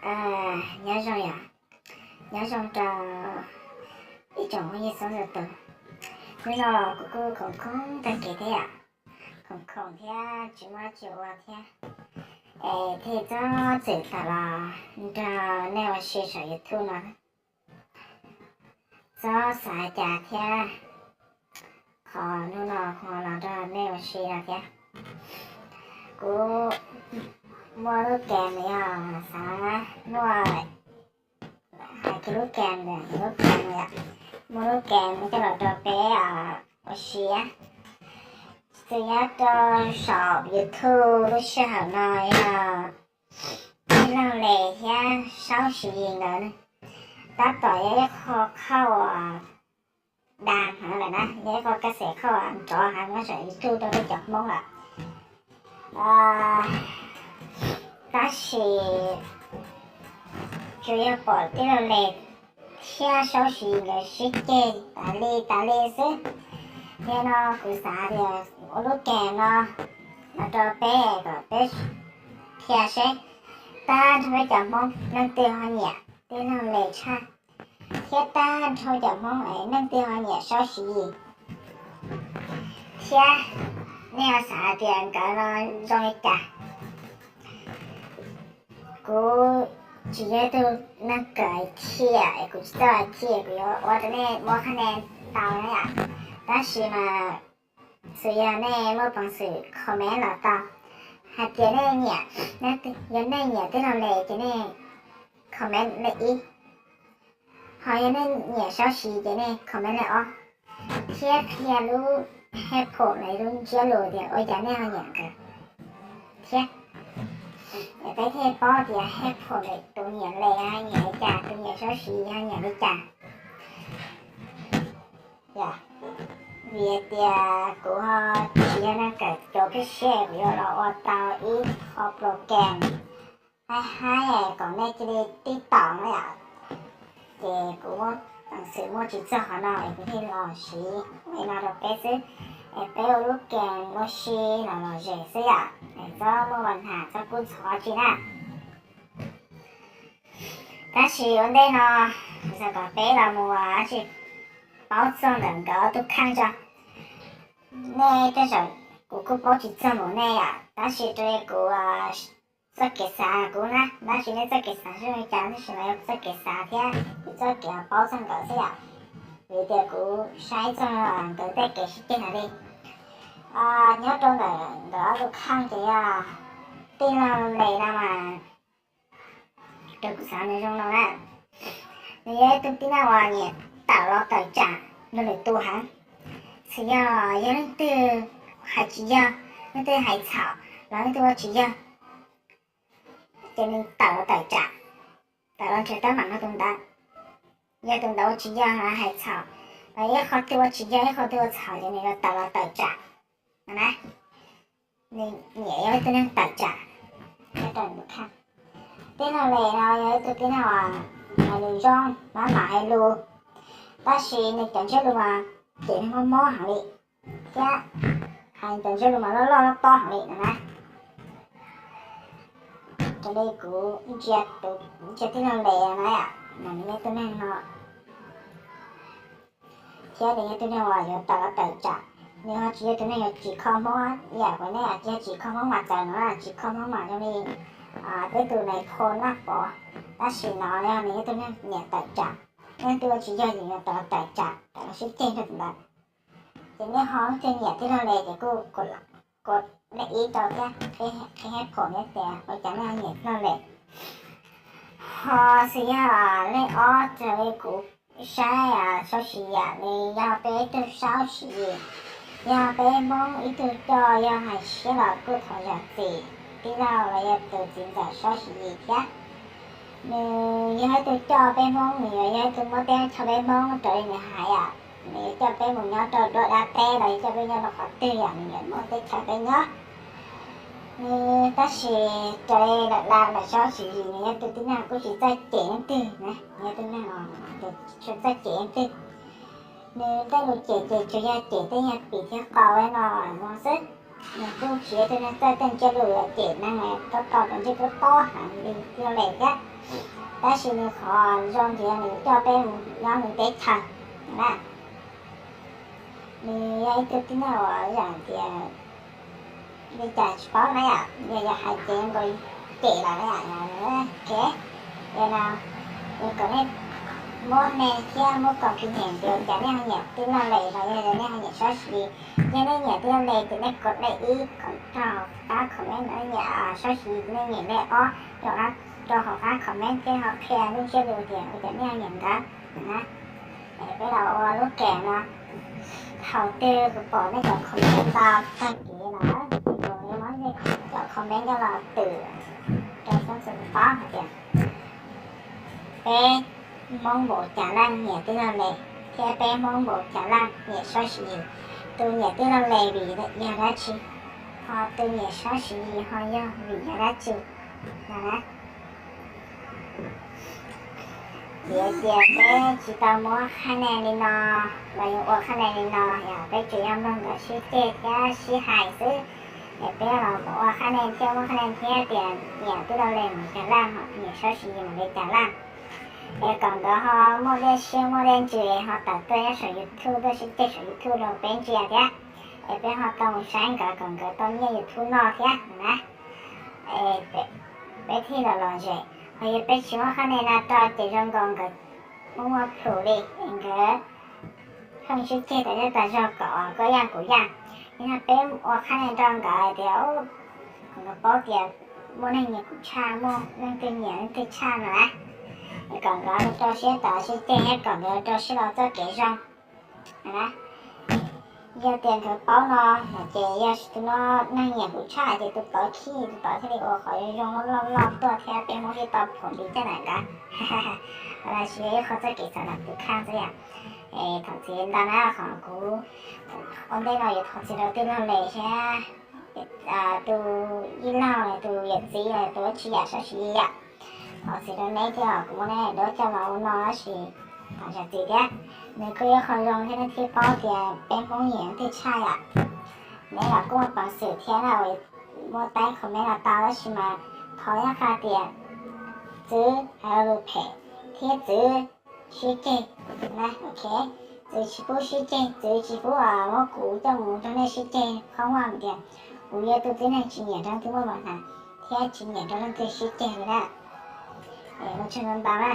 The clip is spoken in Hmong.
Nyob zoo yom, nyob zoo rau ib tsoom phooj ywg txhua tus. Hnub no los kuv kuj khoom khoom tag kev thiab yom, khoom khoom thiab tsis muaj dab tsi ua thiab, es thiaj txhob txwm tawm los nrog nej ua si saum YouTube no. Txhob xav cas thiab, qhov hnub no kuv los nrog nej ua si no thiab. Kuv muaj lub kem yog xav muaj, hais kiag lub kem, lub kem yom, muaj lub kem coj los rau peb ua si. Txawm nyob rau saum YouTube lub sij hawm no yog Tij Laug Les thiab Saub Siv Yis nkawd, tab tom yog ib qho khauj uas dag heev lawm na, yog ib qho kaj xeem khauj nrov heev nyob saum YouTube rau peb cov Hmoob lawm. Tab sis tsuas yog pom Tij Laug Les thiab Saub Siv Yis nkawd sib ceg tas li tas li xwb. Yog no kuv xav tias ua lub kem no los rau peb kom peb qhia seb tag nrho peb cov Hmoob leej twg ho nyiam Tij Laug Les tshaj, thiab tag nrho cov Hmoob es leej twg ho nyiam Saub Siv Yis, thiab nej ho xav hais tias nkawd no zoo li cas. Kuv tsis yog ib tug neeg kawm hais thiam, kuv tsis txawj hais thiam, kuv yuav ua rau nej muab qhab ne tau na yom. Tab sis mas txawm yog nej muaj peev xwm comment los tau hais tias nej nyiam, yog nej nyiam Tij Laug Les ces nej comment li ib, ho yog nej nyiam Saub Siv ces nej comment li ob, thiab qhia lub hej phoom los lub ntsiab lus tias ua cas nej ho nyiam nkawd thiab. Peb thiaj paub tias hej phoom tus nyiam Les ho nyiam li cas, tus nyiam Saub Siv ho nyiam li cas. Vim tias kuv ho tsis yog neeg kawm cov peb siab, kuv yuav los ua tau ib qho program haib haib kom nej cia li tib taum na yom. Ces kuv muaj peev xwm muaj tsis txog qhov no es kuv thiaj los siv li no rau peb xwb, es peb ua lub kem ua si los lom zem xwb yom, es txhob muaj vas nham txhob kub ntxhov tsi na. Tab sis ua ntej no kuv xav kom peb los mus ua tsis paub txog ntawm nkawd ob tug kheej tso. Nej tej zaum kuv kuj paub tsis txog npaum nej yom, tab sis raws li kuv txoj kev xav kuv na, tab sis nej txoj kev xav zoo li cas tab sis mas yog kuv txoj kev xav thiab kuv txoj kev paub txog nkawd xwb yom. Vim tias kuv saib txog nkawd tej kev sib ceg hais li. Nyob rau ntawm nkawd ob tug kheej ces yog Tij Laug Les no mas raws kuv xav nws zoo no na, nws yog ib tug tib neeg uas nyiam tawm los tawm tsam rau lwm tus heev. Txawm yog yog leej twg hais tsis yog, leej twg hais txhaum los leej twg ua tsis yog, ces nws tawm los tawm tsam, tawm los nrhiav teeb meem rau tus ntawd. Yog tus ntawd ua tsis yog los hais txhaum, los ib qho twg ua tsis yog ib qho twg ua txhaum ces nws yuav tawm los tawm tsam no na. Nws nyiam yog ib tug neeg tawm tsam. Tij Laug Les no yog ib tug tib neeg uas hais lus zoo, maj mam hais lus, tab sis nws cov ntsiab lus mas cem neeg mob mob heev li, thiab hais cov ntsiab lus mas loj loj tob heev li no na. Raws li kuv ntsia, ntsia Tij Laug Les na, mas nws yog ib tug neeg no, thiab nws yog ib tug neeg uas yuav tawm los tawm tsam. Nws ho tsis yog tus neeg yuav tsim kho Hmoob ib yam kuv, nej tsis yog tsim kho Hmoob mas txawv no, tsim kho Hmoob mas zoo li peb tus Nais Phoo Naj Pov. Tab sis no yog nws yog tus neeg nyiam tawm tsam, leej twg ua tsis yog ces yuav tawm los tawm tsam, tawm los sib ceg rau tus ntawd. Ces nej ho leej twg nyiam Tij Laug Les ces kuj kov leej ib rau thiab qhia hais phoom thiab tias ua cas nej ho nyiam Tij Laug Les. Ho xws yog leej ob raws li kuv saib Saub Siv Yis, nws yog peb ib tug Saub Siv Yis, yog peb Hmoob ib tug coj, yog hais siab los kuj thov zam txim Tij Laug los yog tus txiv ntxawm Saub Siv Yis thiab. Nws yog ib tug coj peb Hmoob, nws yuav yog ib tug muab teb chaws peb Hmoob raws li nws hais yom. Nws yuav coj peb mus nyob rau dua dab teb los yuav coj peb nyob rau qhov twg yom, nws yuav muab teb chaws peb nyob. Nws tab sis raws li lam lam lam Saub Siv Yis, nws yog tus tib neeg kuj tsis txawj cem leej twg na, nws yog tus neeg tsis txawj cem leej twg. Nws tej lus cem ces tsuas yog cem tej nyuag pim thiab qau no xwb. Nws kuj khiav tug neeg txawj txawj ntse lug cem neeg tob tau rau ntsej tob tob heev li tij laug Les thiab. Tab sis nws qhov zoo tias nws coj peb mus nyob nws teb chaws na. Nws yog ib tug tib neeg uas yam tias li cas tsis paub na yom, yog yog hais ces nkaus cem lawm na yom, kev, yog no, nws kom nej muab hne thiab muab koom kis nyiam tias cas nej ho nyiam tij laug Les los yog nej ho nyiam Sab Sis. Yog nej nyiam tij laug Les ces nej kov lej ib kom rau hauv qab comment, nej nyiam Sab Sis ces nej nyiam lej ob rau hauv qab comment thiab ho qhia lub ntsiab lus tias ua cas nej ho nyiam nkawd na. Peb los ua lub kem no, thaum twg kuv pom nej cov comment ntau tag kev lawm, kuv yuav muab nej cov comment coj los twm rau Xyooj Txwv paub hais tias peb Hmoob npaum cas leej nyiam tij laug Les, thiab peb Hmoob npaum cas leej nyiam Sab Sis. Tus nyiam tij laug Les vim yog dab tsi, ho tus nyiam Sab Sis ho yog vim yog dab tsi no na. Vim tias peb tsis tau muab qhab nej li no, los yog ua qhab nej li no, yog peb tsuas yog mloog nkawd sib ceg thiab sib hais xwb. Es peb los ua qhab nej thiab muab qhab nej thiab tias nyiam tij laug Les mus cas leej, ho nyiam Sab Sis mus li cas leej. Es kom nkawd ho muaj dej siab muaj dej ntsws ho tawm tuaj nyob saum YouTube tuaj sib ceg saum YouTube rau peb ntsia thiab. Es peb ho tau mus saib nkawd kom nkawd tau nyiaj YouTube noj thiab na. Peb thiaj los lom zem. Ho yog peb tsis muab qhab nej no rau ces zoo nkaus nkawd muaj muaj plhus li, nkawd pheej sib ceg tas zej tas zog kom koj yaj kuv yaj. Yog no peb ua qhab nej rau nkawd tias, kom nkawd paub tias muaj neeg nyiam kuv tshaj, muaj leej twg nyiam leej twg tshaj no na. Kom nkawd rau siab tawm sib ceg thiab kom nkawd rau siab los txoj kev zoo. Yog tias nkawd paub no ces yog tus no neeg nyiam kuv tshaj ces tus tod khib, tus tod thiaj li ua qhov zoo zoo loj loj tuaj thiab peb Hmoob thiaj tau phom ntiv caj nam nkawd. Lossis yog ib qho txoj kev xav nam tus khaj xwb yom. Es thov txim ntau na qhov kuv ua ntej no yuav thov txim rau tij laug Les thiab tus yij laug, tus yawm txiv, tus ua tsis yam Sab Sis yom. Thov txim rau neb thiab, kuv muab neb daim duab coj los ua no tab sis thov zam txim thiab. Nws kuj yog qhov zoo thiab neb thiaj paub tias peb Hmoob nyiam leej twg tshaj yom. Neb los kuj muaj peev xwm thiab na, muab teeb comment los tau tab sis mas thov nyob qhov tias txwv hais lus phem thiab txwv sib ceg na, ok. Txwv tsis pub sib ceg, txwv tsis pub muab kuv coj mus nrog nej sib ceg, qhov muaj tias kuv yog tus tib neeg tsis nyiam rau leej twg muaj mos hnav thiab tsis nyiam rau leej twg sib ceg li na. Ua tsaug ntau ntau na.